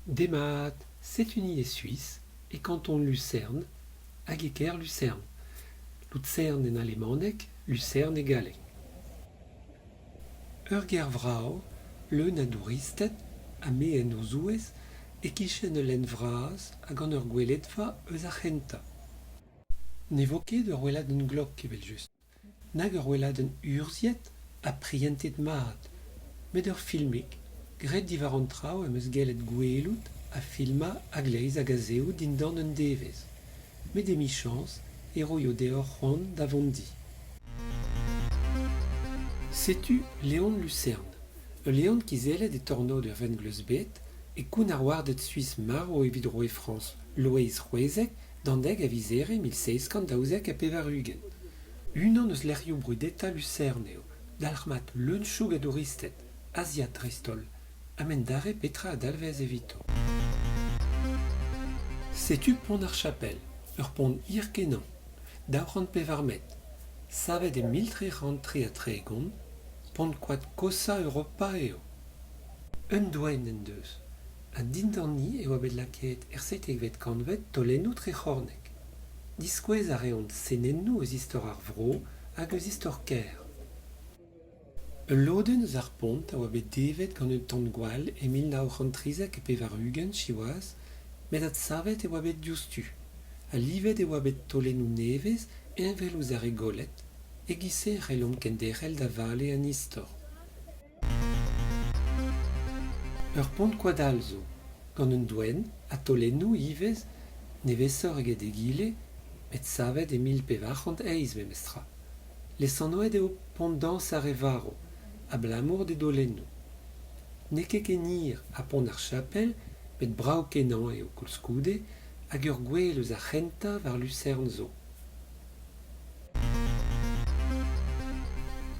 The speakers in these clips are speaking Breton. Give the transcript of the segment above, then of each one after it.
Demat, setu ni e Suis, e kanton Lusern, hag e kêr Lusern. Luzern en alemaneg, Lucerne e galleg. Ur gêr vrav, leun a douristed, ha me en o zouez, e-kichen ul lenn vras ha gant ur gweledva eus ar c'hentañ. Ne vo ket ur weladenn glok evel-just. Nag ur weladenn urzhiet ha prientet mat, met ur filmig, graet diwar an traoù am eus gellet gwelout ha filmañ a-gleiz hag a-zehou dindan un devezh. Met emichañs e roio deoc'h c'hoant da vont di. Setu Leon Lusern, ul leon kizellet e tornaod ur vengleuz bet, e koun ar warded suis marv evit roue Frañs Loeiz C'hwezek d'an dek a viz Here 1792. Unan eus lec'hioù brudetañ Lusern eo, dalc'hmat leun-chouk a douristed, aziat dreist-holl, ha m'en dare petra a dalvez evito. Setu pont ar Chapel, ur pont hir-kenañ, 204 metr, savet e 1333, pont koad koshañ Europa eo. Un doenn en deus, ha dindani e oa bet lakaet er seitekvet kantved taolennoù tric'hornek. Diskouez a reont senennoù eus istor ar vro hag eus istor kêr. Ul lodenn eus ar pont a oa bet devet gant un tan-gwall e 1993 siwazh, met adsavet e oa bet diouzhtu, ha livet e oa bet taolennoù nevez heñvel ouzh ar re gollet, e-giz-se e c'hellomp kenderc'hel da vale en istor. Ur pont koad all zo, gant un doenn ha taolennoù ivez, nevesoc'h eget egile, met savet e 1408 memestra. Lesanvet eo pont dañs ar re varv, abalamour d'e daolennoù. N'eo ket ken hir ha pont ar Chapel, met brav-kenañ eo koulskoude hag ur gwel eus ar c'hentañ war Lusern zo.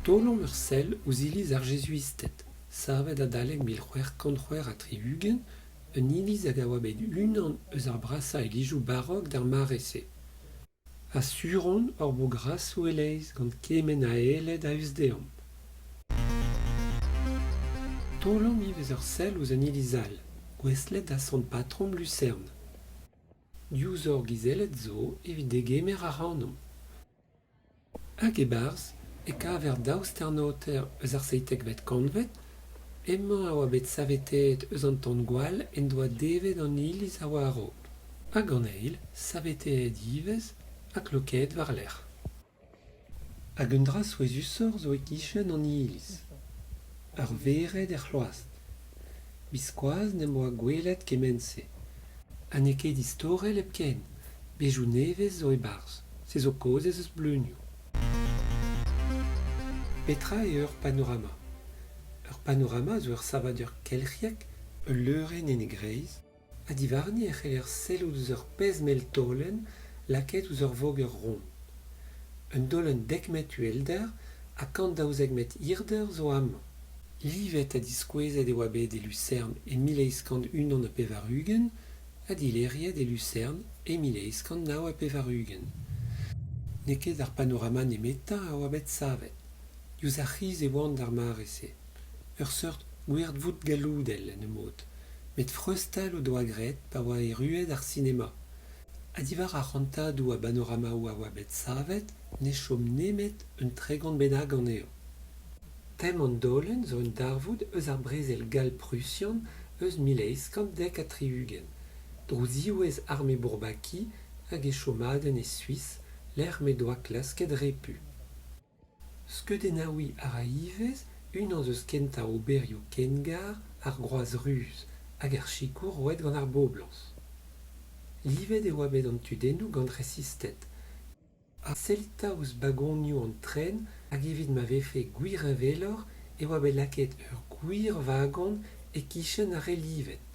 Taolomp ur sell ouzh iliz ar Jezuisted, savet adalek 1666, un iliz hag a oa bet unan eus ar brasañ ilizoù barok d'ar mare-se. Ha sur on hor bo grasoù e-leizh gant kement a aeled a-us deomp. Taolomp ivez ur sell ouzh un iliz all, gouestlet da sant patrom Lusern. Div zor gizellet zo evit degemer ac'hanomp. Hag e-barzh e kaver daou stern-aoter eus ar seitekvet kantved, hemañ a oa bet saveteet eus an tan-gwall en doa devet an iliz a oa a-raok, hag an eil saveteet ivez ha klokaet war-lerc'h. Hag un dra souezhusoc'h zo e-kichen an iliz, ur vered er c'hloastr. Biskoazh n'em boa gwelet kement-se. Ha n'eo ket istorel hepken, bezioù nevez zo e-barzh, se zo kaoz ez eus bleunioù. Petra eo ur panorama ? Ur panorama zo ur savadur kelc'hiek, ul leurenn en e greiz, ha diwarni e c'heller sellout ouzh ur pezh mell-taolenn lakaet ouzh ur voger ront. Un daolenn dek metr uhelder ha 112 metr hirder zo amañ. Livet ha diskouezet e oa bet e Lusern e 1881 ha dilec'hiet e Lusern e 1889. N'eo ket ar panorama nemetañ a oa bet savet. Diouzh ar c'hiz e oant d'ar mare-se. Ur seurt gwirvoud galloudel en ur mod, met freuzstal o doa graet pa oa erruet ar sinema. Ha diwar ar c'hantadoù a banoramaoù a oa bet savet ne chom nemet un 30 bennak anezho. Tem an daolenn zo un darvoud eus ar Brezel gall-prusian eus 1870, drouziwezh arme Bourbaki hag e chomadenn e Suis lec'h m'he doa klasket repu. Skeudennaouiñ a ra ivez unan eus kentañ oberioù kengar ar Groaz Ruz hag ar sikour roet gant ar boblañs. Livet e oa bet an tudennoù gant resisted ha sellit 'ta ouzh bagonioù an tren hag evit ma vefe gwirheñveloc'h e oa bet lakaet ur gwir vagon e-kichen ar re livet.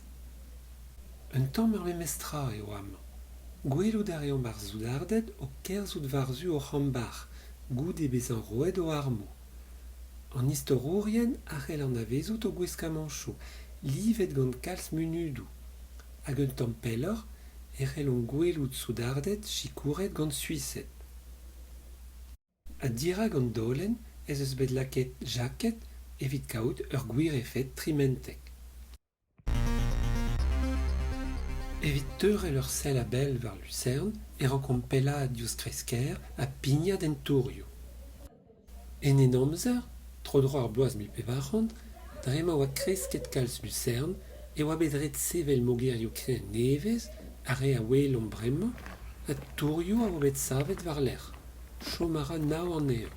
Un tamm ar memes tra eo amañ. Gwelout a reomp ar soudarded o kerzhout war-zu o c'hamp-bac'h goude bezañ roet o armoù. An istorourien a c'hell anavezout o gwiskamantoù, livet gant kalz munudoù. Hag un tamm pelloc'h e c'hellomp gwelout soudarded sikouret gant Suised. Ha dirak an daolenn ez eus bet lakaet jaked evit kaout ur gwir efed trimentek. Evit teurel ur sell a-bell war Lusern e rankomp pellaat diouzh kreiz-kêr ha pignat en tourioù. En Henamzer, tro-dro ar bloaz 1400, dre ma oa kresket kalz Lusern e oa bet ret sevel mogerioù-kreñv nevez, ar re a welomp bremañ, ha tourioù a oa bet savet war-lerc'h. Chom a ra nav anezho.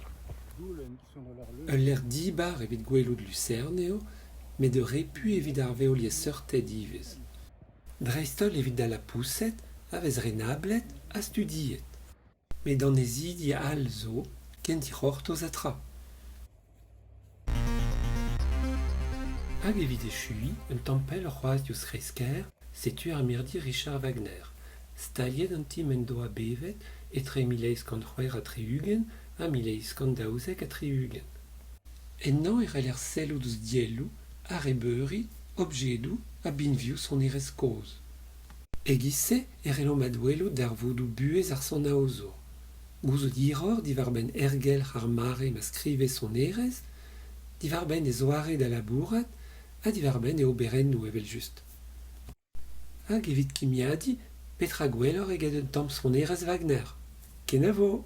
Ul lec'h dibar evit gwelout Lusern eo, met ur repu evit ar vevliesseurted ivez. Dreist-holl evit al lapoused a vez renablet ha studiet. Met annezidi all zo, ken dic'hortoz ha tra. Hag evit echuiñ, un tamm pelloc'h c'hoazh diouzh kreiz-kêr, setu ar mirdi Richard Wagner, staliet an ti m'en doa bevet etre 1866 ha 1872. Ennañ e c'heller sellout ouzh dielloù, arrebeuri, objedoù ha binvioù sonerezh kozh. E-giz-se e c'hellomp adwelout darvoudoù buhez ar sonaozour, gouzout hiroc'h diwar-benn aergelc'h ar mare ma skrive sonerezh, diwar-benn e zoare da labourat ha diwar-benn e oberennoù evel-just. Hag evit kimiadiñ, petra gwelloc'h eget un tamm sonerezh Wagner ? Kenavo !